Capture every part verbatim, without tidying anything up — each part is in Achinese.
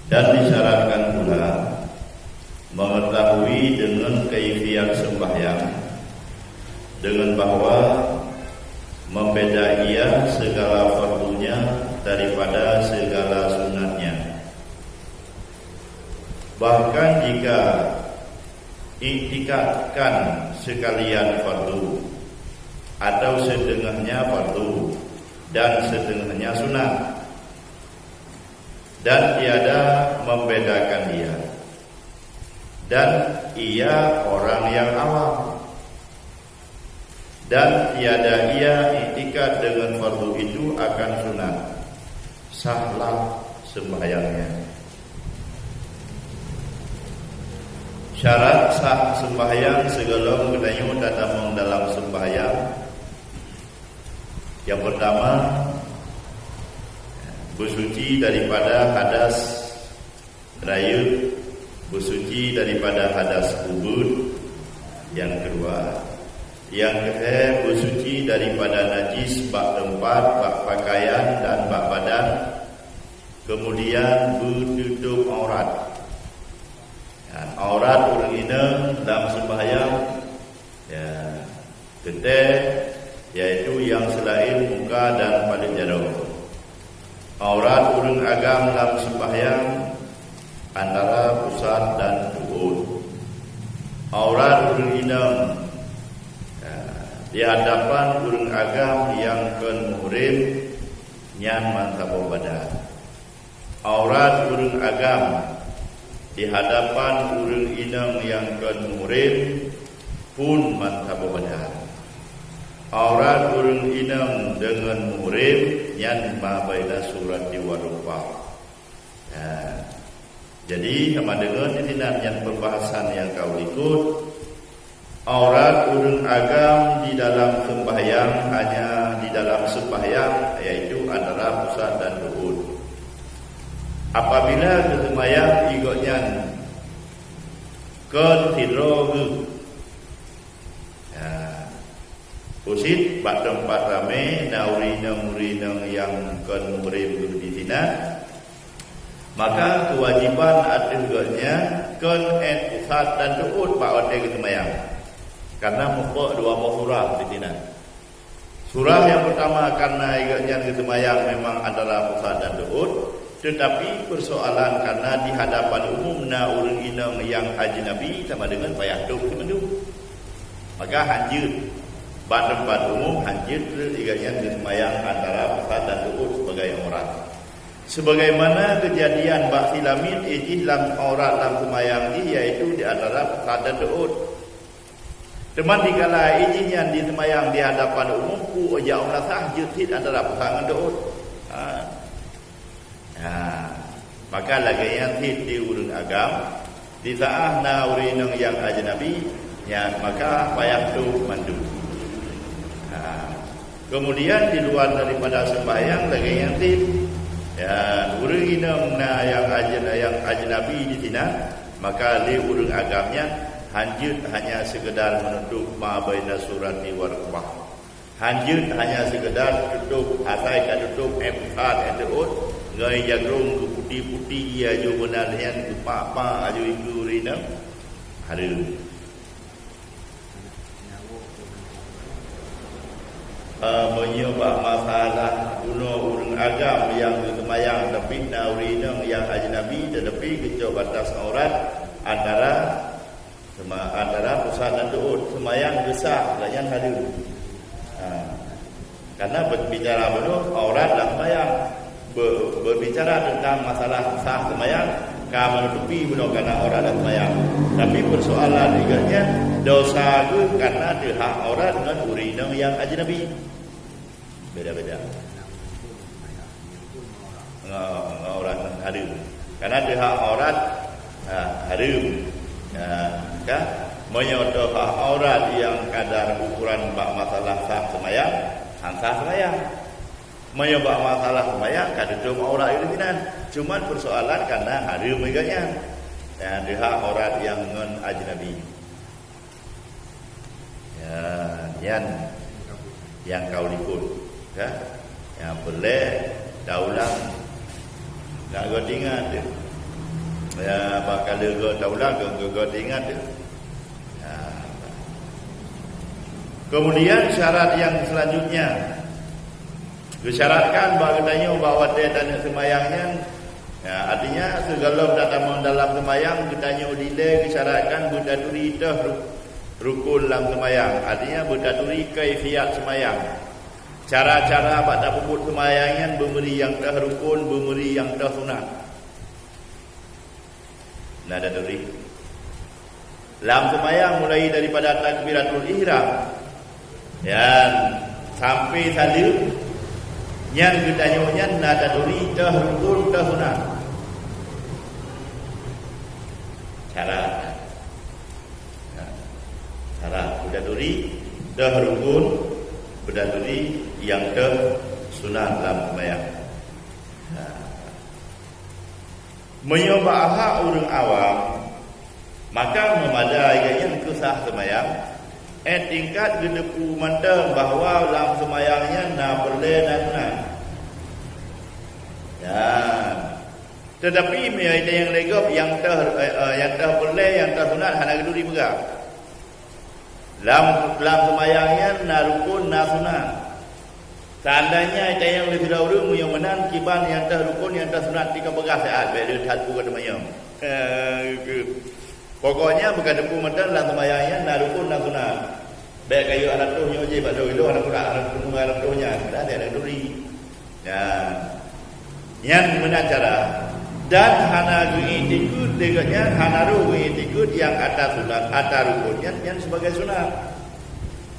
Dan disyaratkan pula mengetahui dengan kaifiat sembahyang, dengan bahwa membeda ia segala fardunya daripada segala sunatnya. Bahkan jika iktikadkan sekalian fardu atau setengahnya fardu dan setengahnya sunat, dan tiada membedakan ia, dan ia orang yang awam, dan tiada ia iktikad dengan fardu itu akan sunat, sahlah sembahyangnya. Syarat sah sembahyang, sigohlom geutanyoe tatamong dalam sembahyang. Yang pertama, bersuci daripada hadas rayeuk, bersuci daripada hadas ubit. Yang kedua, yang keuhai, bersuci daripada najis bak teumpat, bak pakaian dan bak badan. Kemudian, beututup aurat. Dan aurat ureuëng inong dalam sembahyang, ya, teuntée, yaitu nyang seulaén muka dan paleuet jaroe. Aurat ureuëng agam lam sembahyang antara pusat dan tuôt. Aurat ureuëng inong, ya, di hadapan ureuëng agam nyang kon muhrim, nyan meusaboh badan. Aurat ureuëng agam di hadapan ureuëng inong nyang kon muhrim pun meusaboh badan. Aurat ureuëng inong deungon muhrim nyan ma baina surati wa rukbah. Nah, jadi, sama deungon di sinan nyan pembahasan nyang ka likot. Aurat ureuëng agam di dalam sembahyang hanya di dalam sembahyang, yaitu antara pusat dan tuôt. Apabila geuseumbahyang gobnyan kon sidroe geuh, ya, pusat bak teumpat ramé na ureuëng inong-ureuëng inong nyang kon muhrim geuh di sinan, maka keuwajéban ateueh gobnyan kon 'et pusat dan tuôt bak watée geuseumbahyang, karena mupok dua boh surah di sinan. Surah nyang peurtama karena gobnyan geuseumbahyang memang antara pusat dan tuôt, teutapi peusoalan karena di hadapan umum na ureuëng inong nyang ajnabi sama deungon payah tôb mandum. Maka hanjeuet bak teumpat umum, hanjeuet gobnyan geuseumbahyang antara pusat dan tuôt sebagai aurat. Sebagaimana keujadian bak si Lamit, ijih lam aurat lam seumayang jih, yaitu di antara pusat dan tuôt. Teuma dikala ijih nyan di seumayang di hadapan umum, peue jak u meunasah jeuet cit antara pusat ngon tuôt. Ha. Ha. Maka lagée nyan cit di ureuëng agam, di saát na ureuëng inong nyang ajnabi, nyan maka payah tôb mandum. Ha. Kemudian di luar daripada sembahyang lagée nyan cit, ya, ureuëng inong na nyang ajna-, nyang ajnabi di sinan, maka lé ureuëng agam nyan hanjeuet hanya sekedar menutup ma baina surati wa rukbah. Hanjeuet hanya sekedar tutup, asai ka tutup 'et pusat, 'et tuôt, ngon jagrong geuputi-puti, aju meunan nyan geupak-pak, aju ikeue ureuëng inong, hareuem. Eh, meunyoe bak masalah bunoe ureuëng agam nyang geuseumayang, tapi na ureuëng inong nyang ajnabi, tetapi geucok batas aurat antara, seuma-, antara pusat dan tuôt, seumayang geusah, lagée nyan hareuem. Ha. Karena berbicara bunoe aurat lam seumayang. Be-, berbicara tentang masalah sah seumayang, ka meunutupi bunoe kana aurat lam seumayang. Tapi persoalan gobnyan, dosa geuh karena teuhak aurat ngon ureuëng inong nyang ajnabi. Beda-beda. Ngon, ngon aurat hareuem. Karena teuhak aurat, ha, hareuem. Ha, kan? Meunyoe teuhak aurat nyang kadar ukuran bak masalah sah seumayang, han sah seumayang. Meunyoe bak masalah seumayang ka tutup aurat geuh sinan. Cuman persoalan karena hareuem gobnyan. Ya, teuhak aurat nyang ngon ajnabi. Ya, nyan nyang ka likot, ya. Nyang peureulée taulang, nak geutingat deh. Ya, bak ka lheueh geuh taulang, geuh, geuh, geuh teuingat tu. Ya. Kemudian syarat yang selanjutnya, geusyaratkan bak geutanyoe bak watée taneuk seumayang nyan, ya, artinya sigohlom tatamong dalam seumayang, geutanyoe dilée geusyaratkan beutaturi teuh ru-, rukun lam seumayang, artinya beutaturi kaifiat seumayang. Cara-cara bak tapeubuet seumayang nyan beumeuri nyang teuh rukun, beumeuri nyang teuh sunat. Na taturi. Lam seumayang mulai daripada takbiratul ihram, dan sampai saleuem, nyan geutanyoe nyan na taturi teuh rukun, teuh sunat. Cara. Nah, cara beutaturi teuh rukun, beutaturi nyang teuh sunat lam seumayang. Nah. Meunyoe bak hak ureuëng awam, maka meumada geuh nyan keu sah seumayang, eh, tingkat geuteupeue mantong bahwa lam seumayang nyan na peureulée na sunat. Dan, teutapi meunyoe nyang lé gob nyang teuh, eh, eh, nyang teuh peureulée, nyang teuh sunat hana geuturi peugah. Lam, lam seumayang nyan na rukun, na sunat. Seandainya tanyong lé sidroe ureuëng meunyoe meunan kiban nyang teuh rukun, nyang teuh sunat, tika peugah siat, bék lé that buka teumanyong. Pokoknya bukan teupeu mantong lam seumayang nyan na rukun, na sunat. Bék kayue hana toh nyoe jih, bak droe ilong hana kurang, hana teupeu hana toh nyan. Dah, dah, dah turi. Nyan, nyan meunan cara. Dan hana geuiktikeut lé geuh nyan, hana roh geuiktikeut nyang ata sunat, ata rukun nyan, nyan sibagai sunat.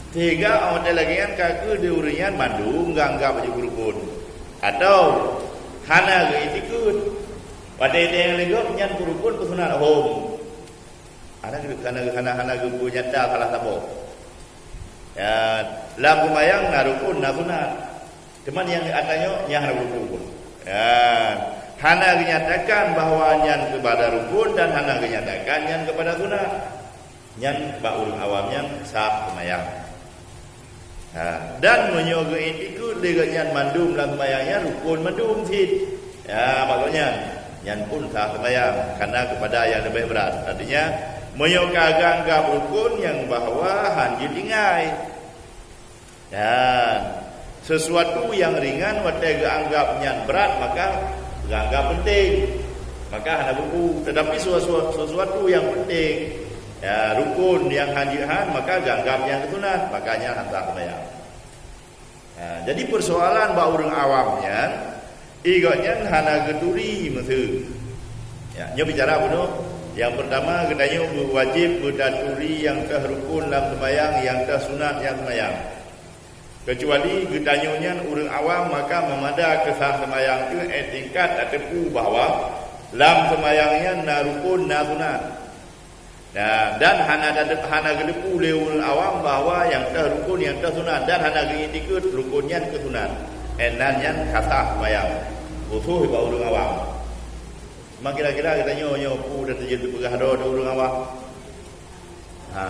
Sehingga watée lagée nyan ka keuh di ureuëng nyan mandum geuanggab bak jih keu rukun. Atau hana geuiktikeut. Watée nyang lé gob nyan keu rukun, keu sunat hom. Hana geu-, hana, hana, hana geupeunyata salah saboh. Ya, lam seumayang na rukun, na sunat. Teuma nyang ata nyoe, nyang hana rukun. Ya, hana geunyatakan bahwa nyan keupada rukun dan hana geunyatakan nyan keupada sunat. Nyan bak ureuëng awam nyan sah seumayang. Ha, dan meunyoe geuiktikeut lé geuh nyan mandum lam seumayang nyan rukun mandum cit. Ya, bak gobnyan, nyan pun sah seumayang, karena keupada nyang leubeh brat. Artinya, meunyoe ka geuanggab rukun nyang bahwa han jeuet tinggai. Dan sesuatu nyang ringan watée geuanggab nyan brat, maka geuanggab penting, maka hana buku. Tetapi sesuatu, sesuatu nyang penting, ya, rukun nyang han jeuet han, maka geuanggab nyang keu sunat, maka nyan han sah seumayang. Ha, jadi persoalan bak ureuëng awam nyan, i gobnyan hana geuturi meuseu. Ya, nyoe bicara bunoe, nyang pertama geutanyoe wajéb beutaturi nyang teuh rukun lam seumayang, nyang teuh sunat nyang seumayang. Keucuali geutanyoe nyan ureuëng awam, maka meumada keu sah seumayang teuh, eh, tingkat tateupeue bahwa lam seumayang nyan na rukun, na sunat. Nah, dan hana tateup-, hana geuteupeue lé ureuëng awam bahwa nyang teuh rukun, nyang teuh sunat, dan hana geuiktikeut rukun nyan keu sunat. Eh, nan nyan ka sah seumayang. Khusos bak ureuëng awam. Cuma kira-kira geutanyoe nyoe peue dan teujeuet teupeugah droe di ureuëng awam. Ha.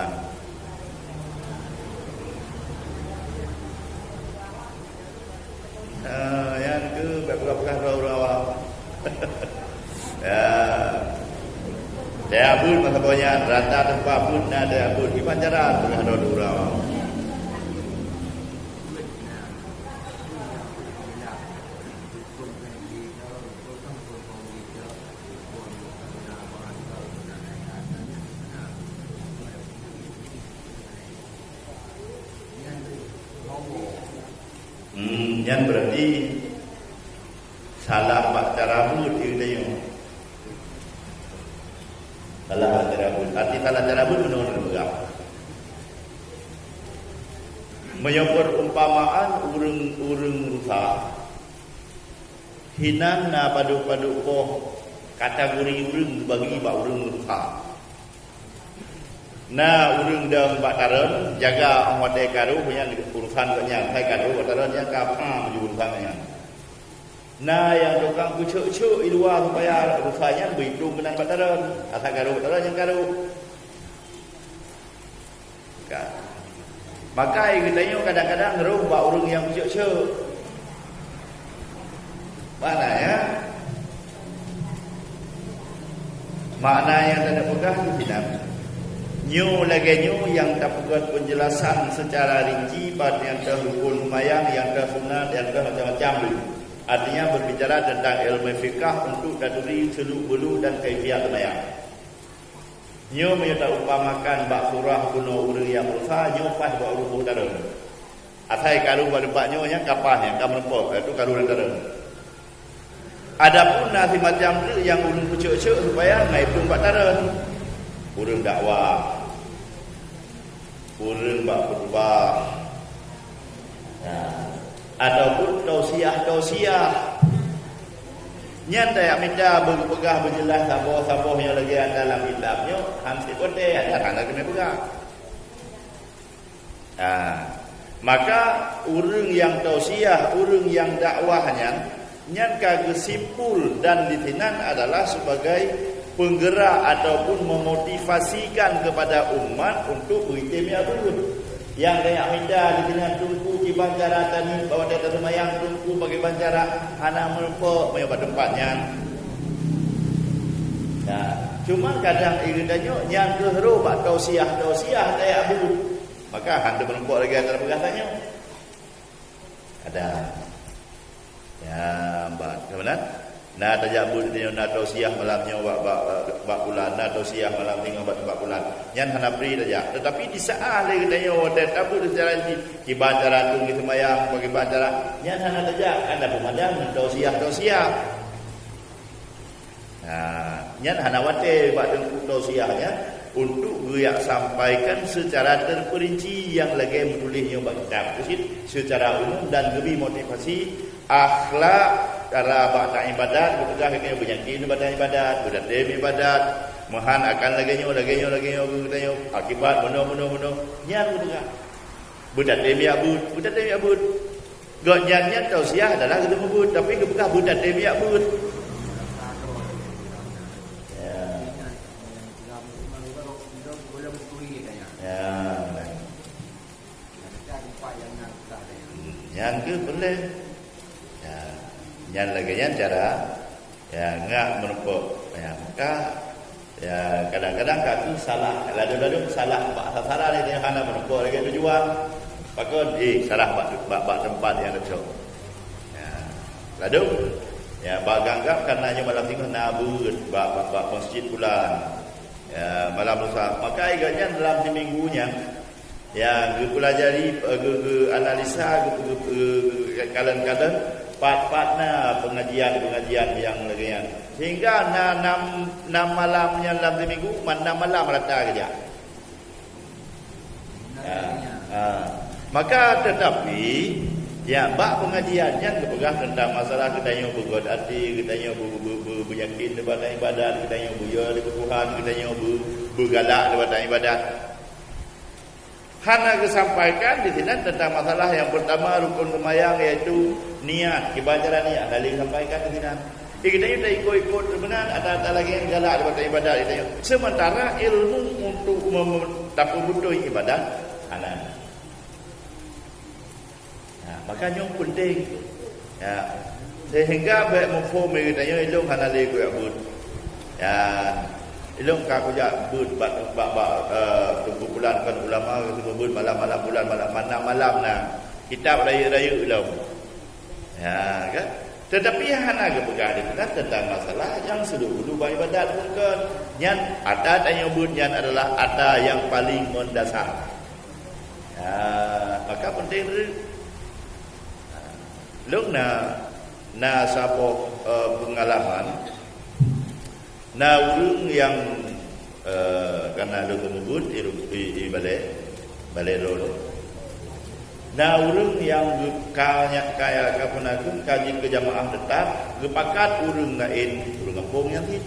Eh, nyan keuh bèk peugah-peugah droe ureueng awam. Ya. Teuabeuet masa boh nyan, rata teumpat beuet na teuabeuet. Kiban cara peugah droe ureueng awam. Hmm, nyan berarti salah bak cara beuet, ya, kita nyoe. Salah bak cara beuet. Arti salah cara beuet, meunoe neupeugah. Meunyoe perumpamaan ureueng-ureueng rusa, hinan na padub-padub boh kategori ureueng geubagi bak ureueng rusa. Na ureueng dong bak taron, jaga 'oh watèe ka rôh, nyan urusan gobnyan, hai ka rôh bak taron nyan ka pha meunyoe urusan nyan. Na nyang tukang peucok-cok i luwa supaya rusa nyan beuitung keunan bak taron, asai ka rôh bak taron nyan ka rôh. Ka. Maka geutanyoe kadang-kadang rôh bak ureueng nyang peucok-cok. Maknanya, Makna nyang tapeugah di sinan, nyoe lagée nyoe nyang tapeugah peunjelasan seucara rinci bak nyang teuh rukun seumayang, nyang teuh sunat, nyang teuh macam-macam. Artinya, berbicara tentang ilmu fikah untuk taturi seluk-beluk dan kaifiat seumayang. Nyoe meunyoe taumpamakan bak surah bunoe ureuëng nyang meureusa, nyoe paih bak ureuëng boh tarön. Asai karu bak teumpat nyoe nyang ka paih, nyang ka meureumpok, itu karu lam tarön. Adapun na simacam treuk nyang ureuëng peucok-cok supaya ngai pun bak tarön. Ureuëng dakwah, ureuëng bak khutbah, ya, ataupun tausiah-tausiah. Nyan tajak mita beupeugah beujeulaih saboh-saboh nyang lagée ata lam kitab nyoe, han sikote ata hana keuneuk peugah. Ha. Maka, ureuëng nyang tausiah, ureuëng nyang dakwah nyan, nyan ka geusimpul dan di sinan adalah sebagai penggerak ataupun memotivasikan kepada umat untuk beuitem jak beuet. Nyang tajak mita di sinan, Teungku, kiban cara taneuk bak watée taseumayang, Teungku, pakriban cara, hana meureumpok meunyoe bak teumpat nyan. Nah, cuma kadang ureuëng tanyoe nyang keuh rhoh bak tausiah-tausiah tajak beuet. Maka han teumeureumpok lagée ata peugah tanyoe. Ada. Ya, bak, ke mana? Na tajak beuet tanyoe, na tausiah malam nyoe bak, bak, bak, bak bulan, na tausiah malam nyoe bak, bak bulan. Nyan hana pri tajak. Tetapi di saat lé geutanyoe watée tabeuet seucara jih, kiban cara tu geuseumayang, kiban cara, nyan hana tajak, kan dah peumandang tausiah-tausiah. Nah, nyan hana watée bak teungku tausiah nyan untuk geujak sampaikan secara terperinci nyang lagée meutuléh nyoe bak kitab keusit secara umum dan geubri motivasi akhlak cara bak taibadat, geupeugah lagée nyoe, beunyakin bak taibadat, beutatém ibadat, meuhan akan lagée nyoe, lagée nyoe, lagée nyoe, geutanyoe, akibat meunoe, meunoe, meunoe, nyan geupeugah. Beutatém jak beuet, beutatém jak beuet. Gobnyan nyan tausiah adalah geuteumeubeuet, tapi geupeugah beutatém jak beuet. Ya. Ya. Nyan keuh peureulée. Ya. Nyan lagée nyan cara Ya, ngak meureumpok. Ya, maka, ya, kadang-kadang ka keuh salah. Ladôm-ladôm salah bak sasaran, dia hana meureumpok lagée tujuan. Pakon, eh, salah bak, bak, bak teumpat nyang teucok. Ya, ladôm, ya, bak geuanggab karena nyoe malam Minggu na beuet bak, bak, bak meuseujid pulan. Ya, malam lusa. Maka, ingat nyan dalam siminggu nyan, ya, geupeulajari, eh, geu-, geuanalisa, geu-, geu-, geu-, geu-, kalon-kalon, pat-pat na pengajian-pengajian nyang lagée nyan. Sehingga na nam, nam malam nyan lam siminggu, man nam malam rata geujak. Ya, ha. Maka tetapi, ya, bak pengajian nyan geupeugah teuntang masalah geutanyoe beugét até, geutanyoe beu-, beu-, beu-, beuyakin nibak ibadat, geutanyoe beuyo nibak Tuhan, geutanyoe beu-, beugalak nibak ibadat. Hana geusampaikan di sinan teuntang masalah nyang peurtama rukun seumayang, yaitu niat, kiban cara niat, hana lé geusampaikan di sinan. Di geutanyoe taikot-ikot meunan, ata-ata lagée nyan galak nibak ibadat geutanyoe. Sementara ilmu untuk mem-, tapeubeutôi ibadat, hana. Nah, maka nyoe penting. Ya. Sehingga bék muphom lé geutanyoe ilong hana lé kujak beuet. Ya. Ilong ka kujak beuet bak, bak, bak, eh, teungku pulan kon ulama, teungku malam, malam bulan, malam, malam, malam na. Kitab rayeuk-rayeuk ilong. Ya, kan? Tetapi hana geupeugah di sinan teuntang masalah nyang seuluruh bak ibadat pun kon. Nyan ata tanyoe beuet nyan adalah ata nyang paleng meundasar. Ya, maka penting tu. Lôn na, na saboh, eh, peungalaman. Na ureuëng nyang, eh, kana lôn teumeubuet di, di, di balée, balée droe. Na ureuëng nyang geu-, ka nyak kaya ka peunakeun ka jeuet keu jamaah teutap, geupakat ureuëng laén, ureuëng gampông nyan cit.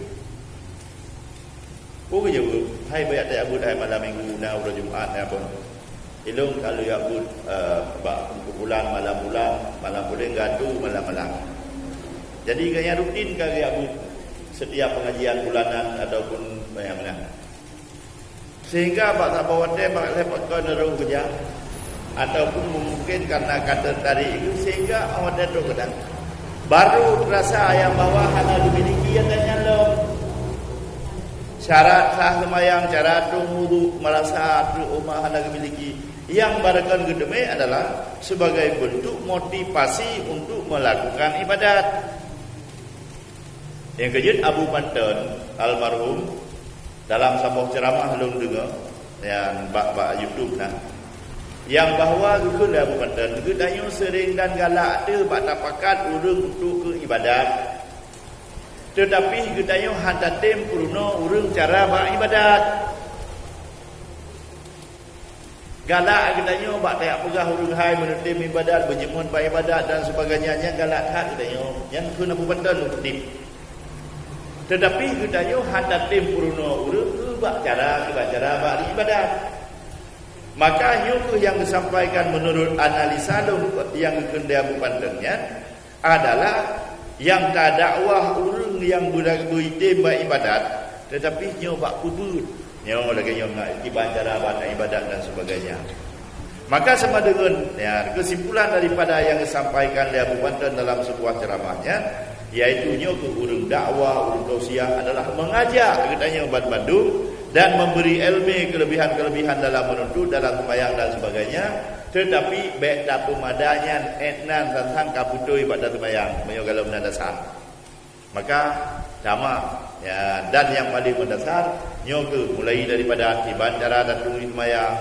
Peue geujaweueb, "Hai, beuyak tajak beuet hai malam minggu, na uroe Jumat, na phon. Ilong ka lheueh jak beuet, eh, bak kumpulan malam bulan, malam puléng gatu malam-malam." Jadi, gobnyan rutin ka geujak beuet setiap pengajian bulanan ataupun meunan. Sehingga bak saboh watée bak lhée pakon roh geujak, ataupun mungken karena ka teutarek geuh sehingga awak nyan trok keunan. Baru teurasa nyang bahwa hana geumiliki nyang nyan lom. Syarat sah seumayang, cara tueng wudu, meurasa treuk uma hana geumiliki. Nyang barokon geuteumé adalah sebagai bentuk motivasi untuk melakukan ibadat. Nyang keujeuet Abu Panton almarhum dalam saboh ceramah lôn deungoe, nyang bak, bak YouTube na, nyang bahwa geukheun lé Abu Panton, geutanyoe seuring dan galak teuh bak tapakat ureuëng untuk keu ibadat. Teutapi geutanyoe hana tem peurunoe ureuëng cara bak ibadat. Galak geutanyoe bak tajak peugah ureuëng hai meuneutem ibadat, beujeuet bak ibadat dan sebagainya, nyan galak that geutanyoe. Nyan kheun Abu Panton lôn kutip. Teutapi geutanyoe hana tem peurunoe ureuëng keu bak cara, keu bak cara bak ibadat. Maka nyoe kheueh nyang geusampaikan meunurot analisa lôn nyang geukheun lé Abu Panton nyan, adalah nyang tadakwah ureuëng nyang beu-, beuitem bak ibadat, teutapi nyoe bak peubuet. Nyoe lagée nyoe ngon kiban cara bak ibadat dan sebagainya. Maka sama deungon, ya, kesimpulan daripada nyang disampaikan lé Abu Panton dalam sebuah ceramahnya, yaitu nyoe keu ureuëng dakwah, ureuëng tausiah adalah mengajak geutanyoe banmandum dan memberi ilmu kelebihan-kelebihan dalam menuntut, dalam sembahyang dan sebagainya, teutapi bék tapeumada nyan ék nan sang-sang ka beutôi bak daseumayang, meunyoe galom na dasar. Maka, sama, ya, dan nyang paling meundasar, nyoe kheueh mulai daripada kiban cara taturi seumayang,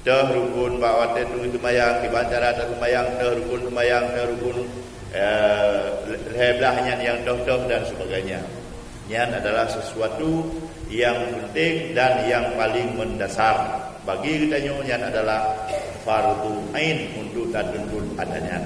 toh rukun bak watée taturi seumayang, kiban cara taseumayang, toh rukun seumayang, toh rukun, eh, lhée blaih nyan nyang toh-toh dan sebagainya. Nyan adalah sesuatu nyang penting dan nyang paling meundasar. Bagi geutanyoe nyan adalah fardu ain untuk tatuntut adat nyan.